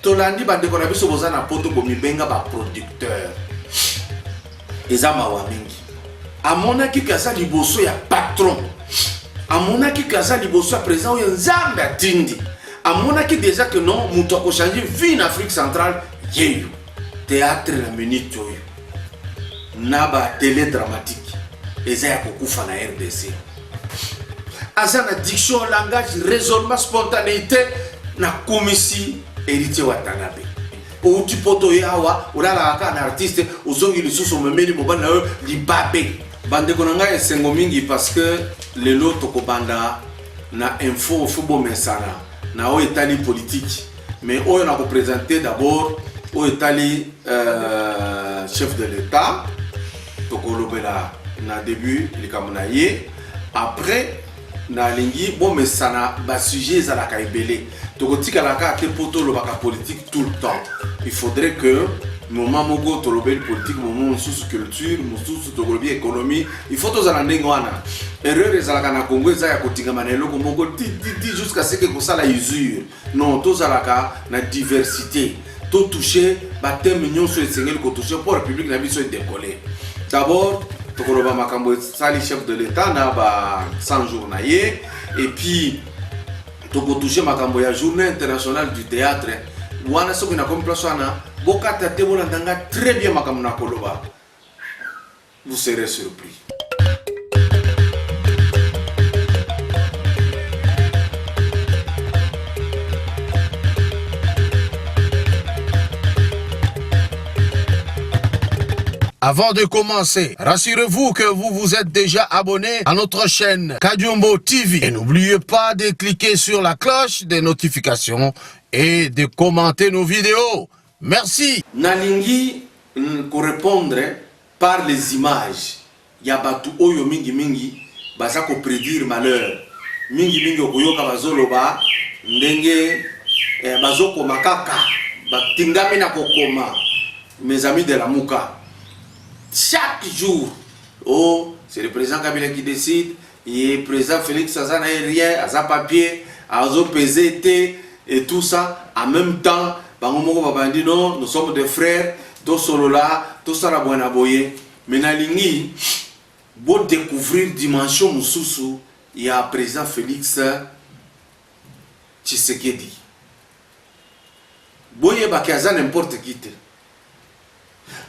Tolandi bandeko na biso boza na poto bomibenga ba producteur. Eza mawa mingi. Amonaki ke aza liboso ya patron. Amonaki ke aza liboso ya president oyo Nzambe atindi. Amonaki deja que non moto akochange vie na Afrique centrale yeyo. Théâtre na minute oyo na ba télé dramatique eza ya kokufa na RDC. Aza na diction, langage, raisonnement, spontanéité na kumisi Héritier Watanabe. Outi poto ye awa olalaka kaka na artiste ozongi lisusu omemeli mobali na yo libabe. Bandeko na ngai esengo mingi parce que lelo tokobanda na info fo bomesana na oyo etali politique mais oyo na kopresente d'abord oyo etali euh, chef de l'etat tokolobela na début likambo na ye après nalingi bomesana basujet ezalaka ebele tokotikala kaka te mpo tolobaka politique tout le temps. Il faudrait que moment moko tolobeli politique, moment mosusu culture, mosusu tokolobi économie. Il faut tozala ndenge wana. Erreur ezalaka na Congo eza ya kotingama na eloko moko ti ti ti jusqu'à ce que kosala usure. Non, tozalaka na diversité, totouche bathème nyonso esengeli kotouche mpo république na biso edekole. D'abord tokoloba makambo esali chef de l'état na ba 100 jours na ye, et puis tokotouche makambo ya journée internationale du théâtre. Wana soki nakomi place wana bokata te, bolanda nga très bien makambo na koloba, vous serez surpris. Avant de commencer, rassurez-vous que vous vous êtes déjà abonné à notre chaîne Kadiombo TV. Et n'oubliez pas de cliquer sur la cloche des notifications et de commenter nos vidéos. Merci. Nalingi korépondre par les images ya bato oyo mingi mingi baza koprédire malheur. Mingi mingi okoyoka bazoloba ndenge bazokoma kaka batingami na kokoma. Mes amis de la Mouka, chaque jour, oh, c'est le président Kabila qui décide, et le président Félix aza na rien, aza papier, azo peser te, et tout ça. En même temps, bango moko babandi non, nous sommes des frères, tosolola, tosala boye na boye. Mais nalingi bo découvrir dimension mosusu ya président Félix Tshisekedi. Boyebaki aza n'importe qui te.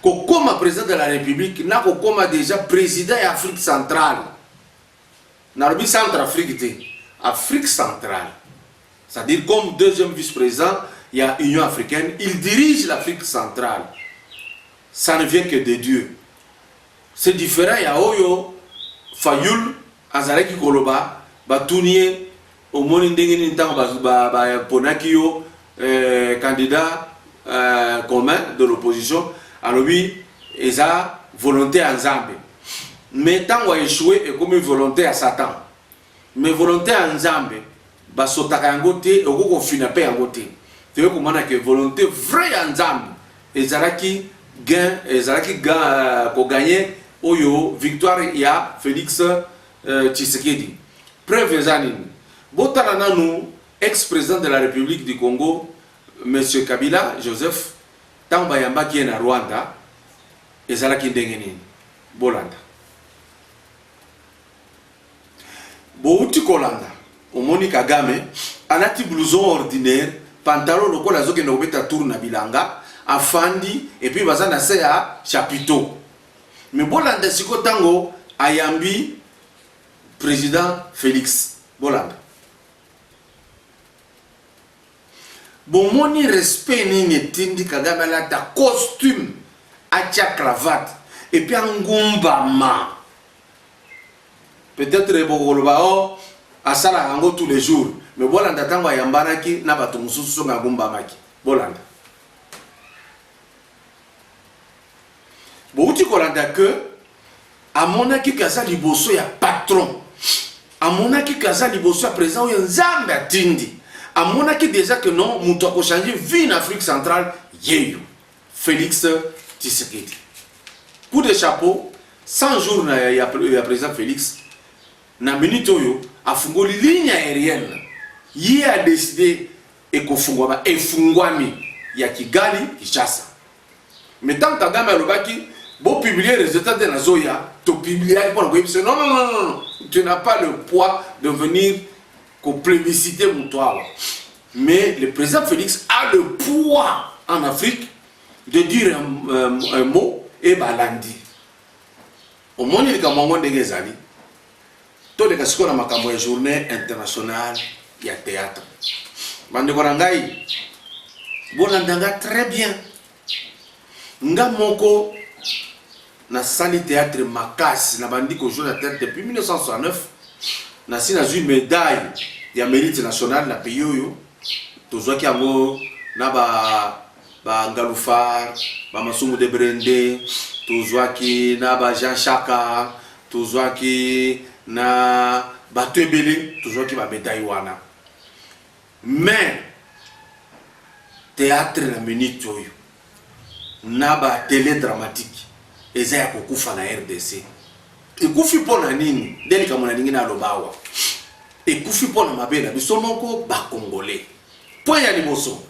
Kokoma président de la République na kokoma déjà président ya Afrique centrale. Nalobi Centrafrique te, Afrique centrale. C'est-à-dire comme deuxième vice-président ya Union africaine, il dirige l'Afrique centrale. Ça ne vient que de Dieu. C'est différent ya oyo Fayulu azalaki koloba, batuni ye omoni ndenge nini ntango baponaki yo candidat commun de l'opposition, alobi eza volonté ya Nzambe. Mais ntango aéchoué ekomi volonté ya Satan. Mais volonté ya Nzambe basotaka yango te, okoki kofina mpe yango te. Toye komona ke volonté vraie ya Nzambe ezalaki gain, ezalaki gain, koganye oyo victoire ya Félix Tshisekedi. Preuve eza nini? Botala nanu ex-président de la République du Congo, Monsieur Kabila Joseph, ntango bayambaki ye na Rwanda, ezalaki ndenge nini? Bolanda. Bouti kolanda, omoni Kagame alati blouson ordinaire, pantalon lokola azokende kobeta tour na bilanga, afandi et puis baza na se ya chapiteau. Mais bolanda siko ntango ayambi président Félix, bolanda. Bomoni respect nini etindi Kagame alata costume, atia cravate et puis angumbama. Peut-être bokoloba oh asalaka yango tous les jours, mais bolanda ntango ayambanaki na bato mosusu soki agumbamaki. Bolanda. Bouti kolanda que amonaki ke aza liboso ya patron, amonaki ke aza liboso ya président oyo Nzambe atindi. Amonaki déjà que non, moto akochange vie na Afrique centrale yeyo Félix Tshisekedi. Coup de chapeau, 100 jours na ya président Félix. Na minute oyo afungoli ligne aérienne, ye a décidé ekofungwama, efungwami. ya Kigali Kinshasa. Mais ntango Kagame alobaki bopublier résultat te, nazoya topubliaki mpona koyebisa: non, non, non, non, tu n'as pas le poids de venir koplébisciter moto awa. Mais le président Félix a le poids en Afrique de dire un mot e balandi. Omoni likambo yango ndenge ezali. Toleka sikoyo na makambo ya Journée internationale ya théâtre. Bandeko na ngai, bolanda nga très bien. Nga moko nasali théâtre makasi, nabandi kojouer na théâtre depuis 1969. Nasi nazwi médaille ya mérite national na pays oyo. Tozwaki yango na ba Ngalufar, bamasumu de Brende, tozwaki na ba Jean Chaka, tozwaki na bato ebele, tozwaki bamédaille wana. Mais théâtre na minute oyo na batélé dramatique eza ya kokufa na RDC. Ekufi mpo na nini? Nde likambo nalingi naloba awa. Ekufi mpo na mabe na biso moko Bacongolais. Point ya liboso,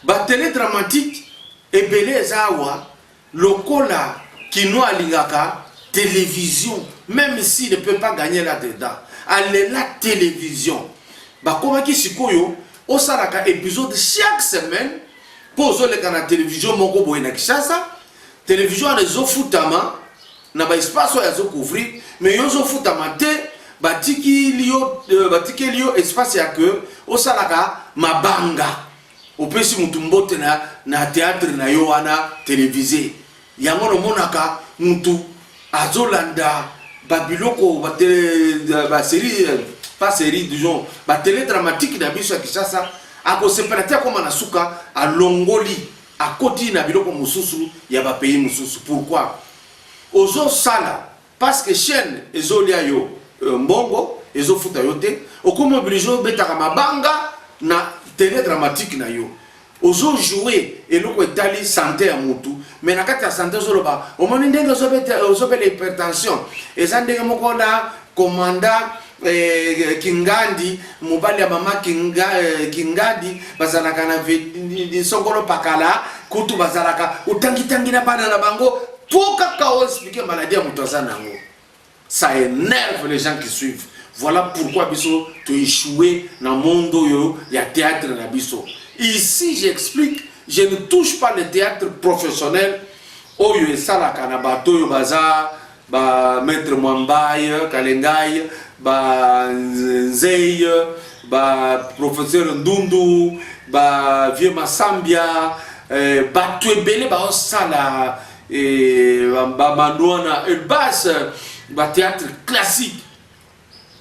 batélé dramatique ebele eza awa. Lokola kino alingaka télévision, même s'il ne peut pas gagner là-dedans, alela télévision. Bakomaki sikoyo osalaka épisode chaque semaine mpo ozoleka na télévision moko boye na Kinshasa. Télévision wana ezofutama na baespace oyo azocouvrir, mais yo ozofutama te. Batikeli yo, batikeli yo espace ya ke osalaka mabanga, opesi mutu mbote na théâtre na yo wana télévisé. Yango nomonaka mutu azolanda babiloko, basérie, pas série, disons batélé dramatique na biso ya Kinshasa, akosepela te. Akóma na suka, alongoli, akoti na biloko mosusu ya bapays mosusu. Pourquoi ozosala? Parce que chaîne ezolia yo mbongo, ezofuta yo te. Okomi obligé obetaka mabanga na télé dramatique na yo. Ozojouer eloko etali santé ya motu, mais na kati ya santé ozoloba: omoni ndenge ozobela hypertension, eza ndenge moko na komanda Kingandi, mobali ya mama Kingandi, bazalaka na songolo pakala, kutu bazalaka otangitangi na bana na bango, po kaka oexpliquer maladie ya moto aza nango. Ça énerve les gens qui suivent. Voilà pourquoi biso toéchoué na monde oyo ya théâtre na biso. Ici, j'explique, je ne touche pas le théâtre professionnel oyo esalaka na bato oyo baza bamaître Mwambai Kalengai, banzei, baprofesseur Ndundu, bavieux Masambia, bato ebele baosala bamandu wana, elbas, bathéâtre classique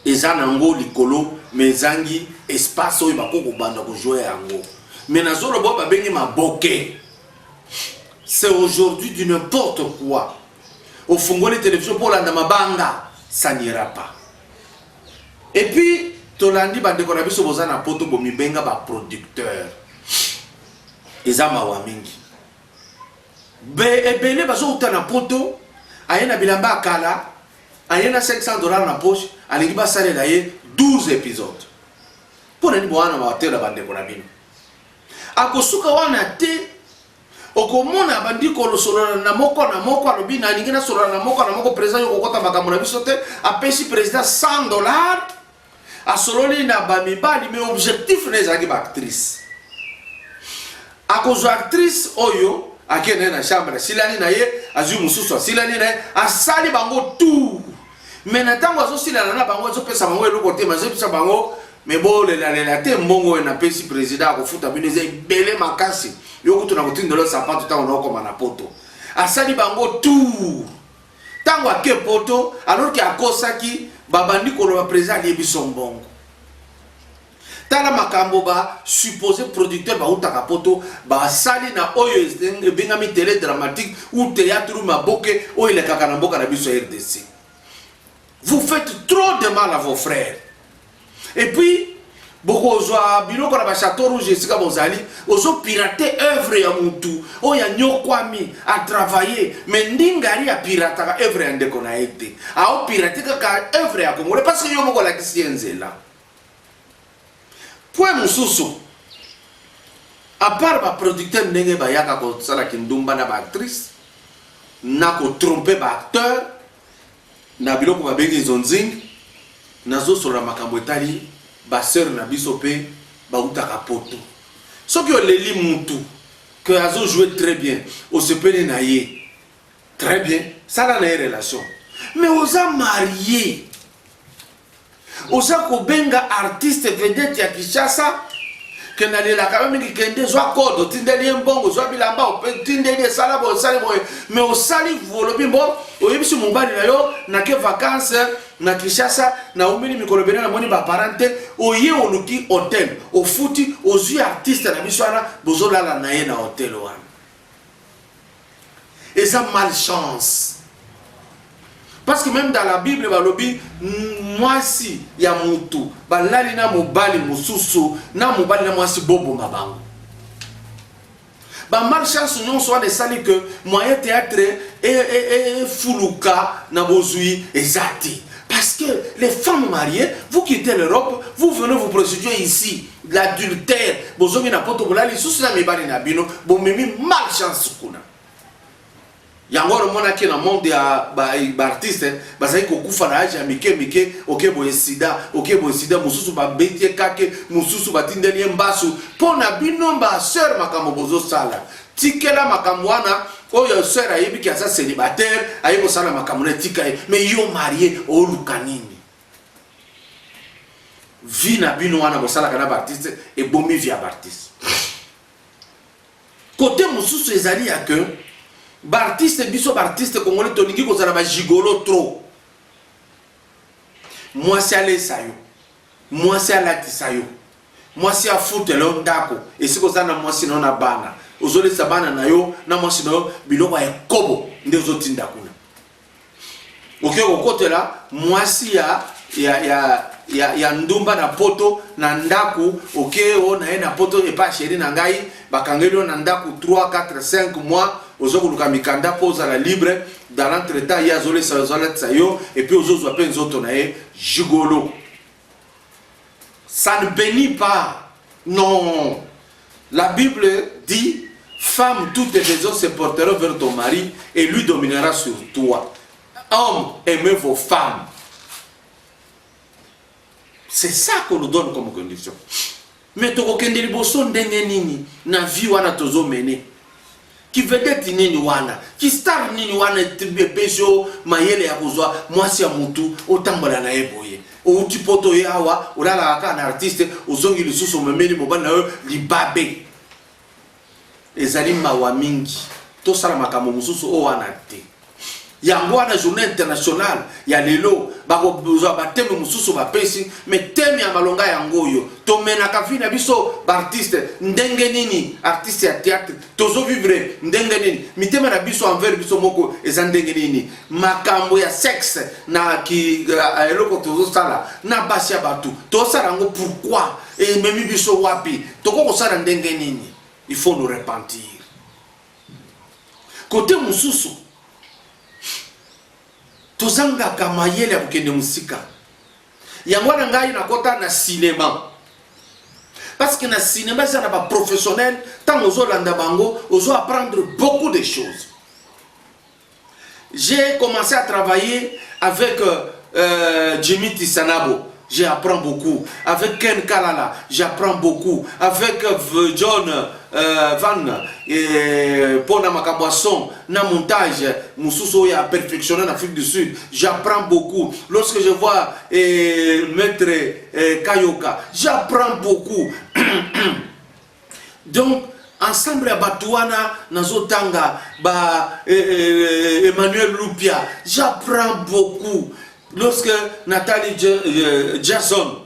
eza nango likolo, mais ezangi espace oyo bakoki kobanda kojouer yango. Mais nazoloba oyo babengi maboke, c'est aujourd'hui du n'importe quoi. Ofungoli télévision mpo olanda mabanga, ça n'ira pas. Et puis tolandi bandeko na biso boza na Poto, bomibenga baproducteur, eza mawa mingi. Be ebele bazouta na Poto, aye na bilamba ya kala, aye na 500 $ na poche, alingi basalela ye 12 épisode. Mpo nani bowana batela bandeko na bino? Akosuka wana te. Okomona bandi kosolola na moko na moko, alobi: nalingi nasolola na moko na moko. Président, yo kokɔta makambo na biso te. Apesi président 100 $, asololi na bamibali, mais objectif na ezalaki baactrice. Akozwa actrice oyo, akende na chambre, asilani na ye, azwi mosusu, asilani na ye, asali bango tour. Mais na ntango azosilana na bango, azopesa bango eloko te, azopesa bango me bolelalela te. Mbongo oyo napesi président akofuta bino eza ebele makasi. Yo kutu na kotindela sapato ntango naokoma na Poto. Asali bango tour, ntango ake Poto, alors ke akosaki, babandi koloba: président alie biso mbongo. Tala makambo basupposé producteur bautaka Poto basali na oyo ebengami télé dramatique ou théâtre ou maboke oyo elekaka na mboka na biso ya RDC. Vous faites trop de mal à vos frères. Et puis bokozwa biloko na bachâteau rouge esika bozali, ozopirater œuvre ya mutu oyo anyokwami, atravailler. Mais ndingari apirataka œuvre ya ndeko na ye te, aopirater kaka œuvre ya Congolais, parce que yo moko olakisi ye nzela. Point mosusu, À part ba producteur ndenge bayaka kosala kindumba na ba actrice na kotrompe ba acteur na biloko babengi nzonzing, nazosolola makambo etali ba sœur na biso mpe bautaka poto. Soki oleli mutu ke azojoue très bien, osepeli na ye très bien, sala na ye relation. Mais oza marié, oza kobenga artiste vedette ya Kinshasa ke nalelaka yo mingi, kende zwa code, otindeli ye mbongo, zwa bilamba, otindeli, esala boye, osali boye, mais osali, olobi mbo oyebisi mobali na yo: nake vacance na Kinshasa, naumeli mikolo ebele, namoni baparent te. Oye, oluki hotel, ofuti, ozwi artiste na biso wana, bozolala na ye na hotel wana. Eza malchance, parce que même dans la Bible balobi mwasi ya mutu balali na mobali mosusu, na mobali na mwasi, boboma bango. Bamalchance nyonso wana esali ke moyen théâtre efuluka na bozwi eza te, parce que les femmes mariées, vous quittez l'Europe, vous venez vous prostituer ici, l'adultère. Bozongi na poto, bolali lisusu na mibali na bino, bomemi malchance kuna. Yango wana omonaki na monde ya baartiste bazali kokufa na age ya mike mike. Oke boye sida, oke boye sida, mosusu babeti ye kake, mosusu batindeli ye mbasu. Mpo na bino basœur, makambo bozosala, tikela makambo wana. Oyo sœur ayebiki aza célibataire, aye kosala makambo na, etika ye. Mais yo marié, oluka nini? Vie na bino wana bosalaka na baartiste ebomi vie ya baartiste. Kote mosusu ezali ya ke baartiste, biso baartiste congolais, tolingi kozala bagigolo trop. Mwasi alesa yo, mwasi alatisa yo, mwasi afutela yo ndako, esika oza na mwasi na yo na bana, ozolesa bana na yo na mwasi na yo biloko ya ekobo nde ozotinda kuna. Okoki kokotela mwasi ya ndumba na poto na ndako. Oke o na ye na poto epa chéri na ngai, bakangeli yo na ndako 3 4 5 mois, oza koluka mikanda mpo ozala libre. Dans l'entretemps, ye azolesa, azolatisa yo, et puis ozozwa mpe nzoto na ye. Gigolo, ça ne bénit pas, non. La Bible dit: femme, toutes tes besoins se porteront vers ton mari et lui dominera sur toi. Hommes, aimez vos femmes. C'est ça qu'on nous donne comme condition. Mais tokokende liboso ndenge nini na vie wana tozomene? Kivedette nini wana, kistar nini wana epesi yo mayele ya kozwa mwasi ya motu, otambola na ye boye? Outi poto, ye awa, olalaka kaka na artiste, ozongi lisusu, omemeli mobali na yo libabe. Ezali mawa mingi. Tosala makambo mosusu oyo wana te. Yango wana journée internationale ya lelo, bakozwa bathème mosusu bapesi, mais thème ya malonga yango oyo: tomenaka vie na biso baartiste ndenge nini? Artiste ya théâtre, tozovivre ndenge nini? Mitema na biso envers biso moko eza ndenge nini? Makambo ya sexe na ki eloko tozosala na basi ya bato, tozosala yango pourquoi? Ememi biso wapi? Toko kosala ndenge nini? Il faut nous repentir. Kote mosusu, tozangaka mayele ya kokende mosika. Yango wana ngai nakɔta na cinéma, parce que na cinéma eza na baprofessionnel. Ntango ozolanda bango, ozo apprendre beaucoup de choses. J'ai commencé à travailler avec Jimmy Tisanabo, j'apprends beaucoup. Avec Ken Kalala, j'apprends beaucoup. Avec John Van, mpona makambo ya son na montage mosusu oyo ya perfectionné en Afrique du Sud, j'apprends beaucoup. Lorsque je vois maître Kayoka, j'apprends beaucoup. Donc ensemble ya bato wana nazotanga ba Emmanuel Lupia, j'apprends beaucoup. Lorsque Nathalie Jason,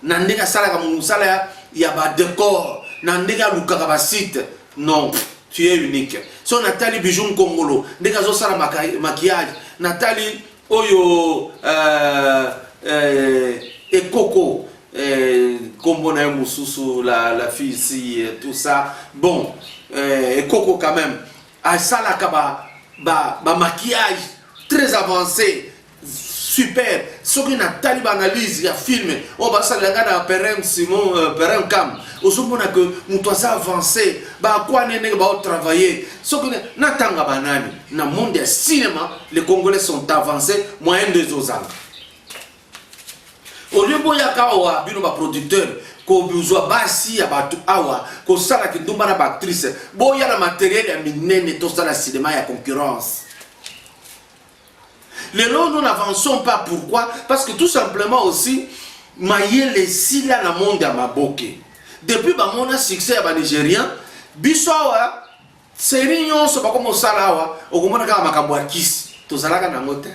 na ndenge asalaka mosala ya badécor, na ndenge alukaka basite, non, tu es unique. So natali Bijou Nkongolo, ndenge azosala maquillage, natali oyo ekoko, kombo na ye mosusu, la fille ici, tout ça, bon, ekoko quand même asalaka ba maquillage très avancé. Super. Soki natali ba analyse ya film oyo basalela ngai na Perem Simon, Perem Kam, ozomona que moto aza avancé, bakwane ndenge baotravailler. Soki natanga banani na monde ya cinéma, les Congolais sont avancés, moyen nde ezozanga. Au lieu boyaka awa bino ba producteur kozwa basi ya bato awa kosala kindumba na baactrice, boya na matériel ya minene, tosala cinéma ya concurrence. Lelo nous n'avançons pas. Pourquoi? Parce que tout simplement aussi mayele esila na monde ya maboke. Depuis bamona succès ya Banigérien, biso awa série nyonso bakoma osala awa, okomona kaka makambo ya kisi. Tozalaka nango te.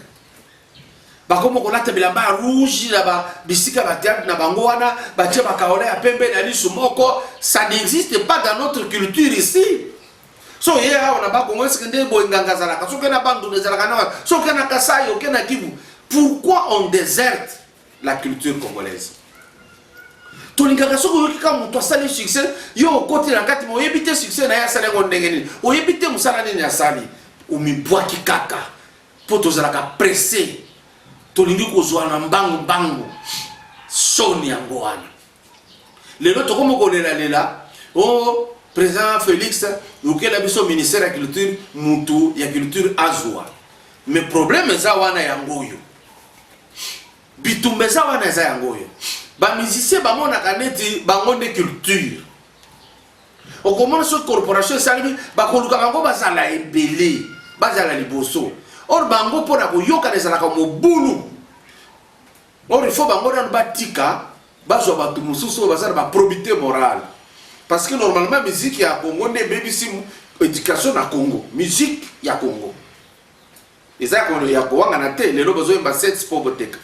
Bakoma kolata bilamba ya rouge na bisika bathéâtre na bango wana, batie bakaola ya pembe na lisu moko. Ça n'existe pas dans notre culture ici. So ye awa na Bakongo esike nde boye nganga azalaka, soki na Bandundu ezalaka na, soki na Kasai, oke na Kivu. Pourquoi on déserte la culture congolaise? Tolingaka soki oyoki kaka moto asali succès, yo okoti na kati, ma oyebi te succès na ye asali yango ndenge nini, oyebi te mosala nini asali, omibwaki kaka mpo tozalaka pressé, tolingi kozwa na mbangu mbangu. Soni yango wana lelo tokomi kolelalela o président Félix okela biso ministère ya culture, mutu ya culture azwa. Mais problème eza wana, yango oyo bitumba eza wana, eza yango oyo bamusicien bamonaka neti bango nde culture. Okomona soki corporation esalemi, bakoluka bango bazala ebele, bazala liboso. Or bango mpona koyokana ezalaka mobulu. Or il faut bango nano batika, bazwa bato mosusu oyo baza na baprobité morale, parce que normalement musique ya Congo nde ebebisi éducation na Congo. Musique ya Congo eza ya kowangana te. Lelo bazoyemba sexe mpo boteka.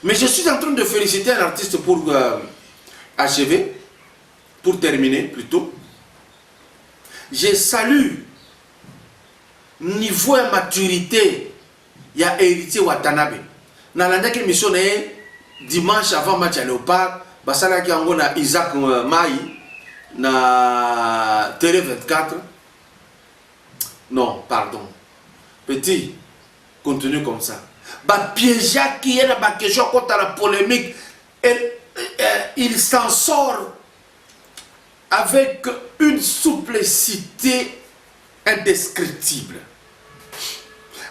Mais je suis en train de féliciter un artiste pour achever, pour terminer plutôt. Je salue niveau ya maturité ya Héritier Watanabe. Nalandaki émission na ye dimanche avant match ya Léopard, basalaki yango na Isaac Mai na Télé 24. Non, pardon, petit continue comme ça. Bapiégeaki ye na baquestion, akota na polémique, et il s'en sort avec une souplicité indescriptible.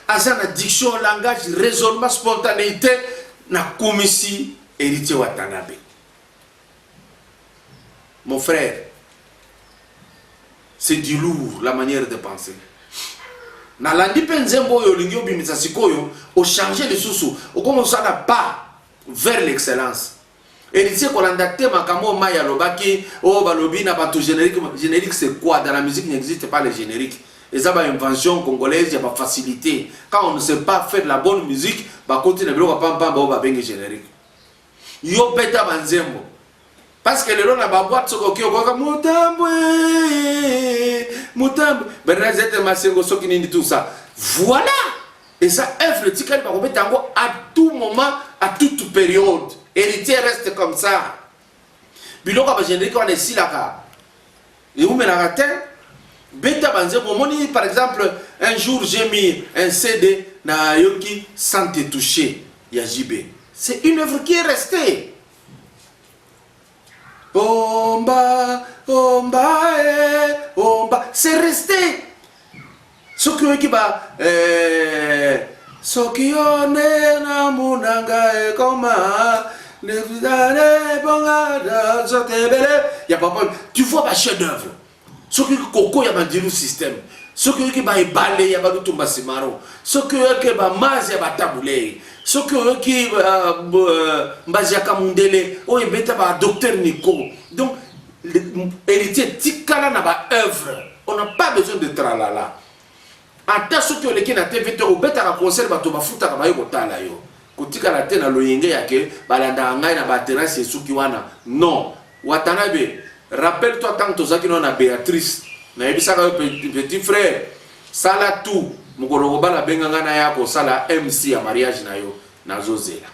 Aza na diction, langage, raisonnement, spontanéité. Nakumisi Héritier Watanabe. Mon frère, c'est du lourd, la manière de penser. Nalandi mpe nzembo oyo olingi obimisa sikoyo, ochange lisusu, okoma osala pas vers l'excellence. Héritier, kolanda te makambo oyo mai alobaki, oyo balobi na bato générique. Générique, c'est quoi? Dans la musique n'existe pas le générique. Eza bainvention congolaise ya bafacilité. Quand on ne sait pas faire la bonne musique, bakoti na biloko ya pampamba oyo babengi générique. Yo beta banzembo, parce que lelo na baboîte, soki oki okoka mutambwe mutambwe Bernadette Masengo, soki nini, tout ça, voilà, eza œuvre etikali, bakobeta yango à tout moment, à toute période. Héritier, reste comme ça. Biloko ya bagénérique wana esilaka, eumelaka te. Beta banzembo. Omoni, par exemple, un jour j'ai mis un CD, nayoki Sans te toucher ya JB. C'est une œuvre qui est restée. Omba omba eh, omba, c'est resté. Soki oyoki ba soki yo nde namonanga ekoma bonga nzoto ebele ya papa, tu vois, ba chef d'œuvre. Soki koko ya Bandilu Système, soki oyoki baebale ya Balutumba Simaro, soki oyoki bamazi ya Batabulei, soki oyoki mbazi ya Kamundele oyo ebeta badocteur Nico. Donc Héritier, tikala na baœuvre. On n'a pas besoin de tralala. Ata soki oleki na TV te, obetaka concert, bato bafutaka, baye kotala yo. Kotikala te na loyenge yake balandaka ngai na baterrasse esuki wana. Non, Watanabe, rappelle toi ntango tozalaki nano na Béatrice, nayebisaka yo: petit frère, sala tout, mokolo kobala, benga ngai, naya kosala MC ya mariage na yo. Nazozela.